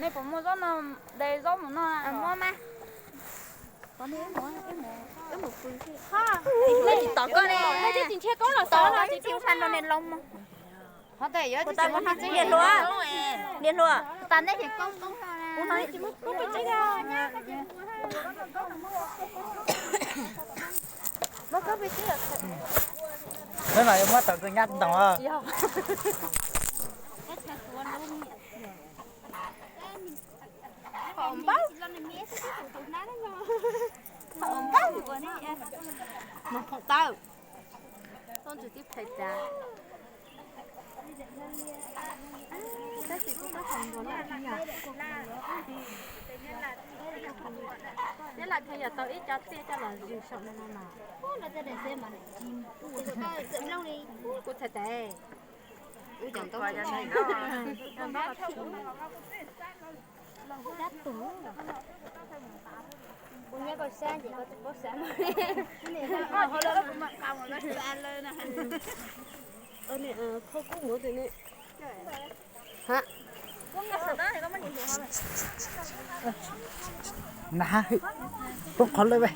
Puas muaj zaub no, de zaub mus noj? Muaj mas. Tsis tom koj ne, tsis nrhiav koob los xav no tsis tau no ne. Qhov ntawd yuav tsis muaj niag tseeb niag hluas, niag hluas. Tas nej ces koob koob no. Peb mas yuav muab tau koj nyab ntoos. Npaum, npaum, npaum tawm, tib phem cas. Tab sis kuv tab tom ntuas laj kheej yog, laj kheej yog tau ib co txiaj coj los zwg saum no no mas. Kuv txhais tes. Kuv nyob koj sab ces koj tsis paub sab. Phauj kub muv tus ne. Na, poob qhov lawm.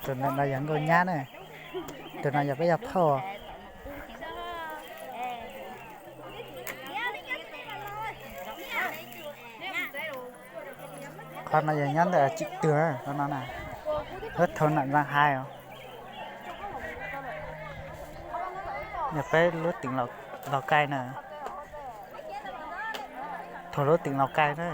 Tus no yog nkauj nyab na, tus no yog peb yog phauj. Qhov no yog nyob ntawm tsim twg no na, lub thoob nam nzaj hais os. Yog peb lub teem Laus Kai na, thoob lub teem Laus Kai na.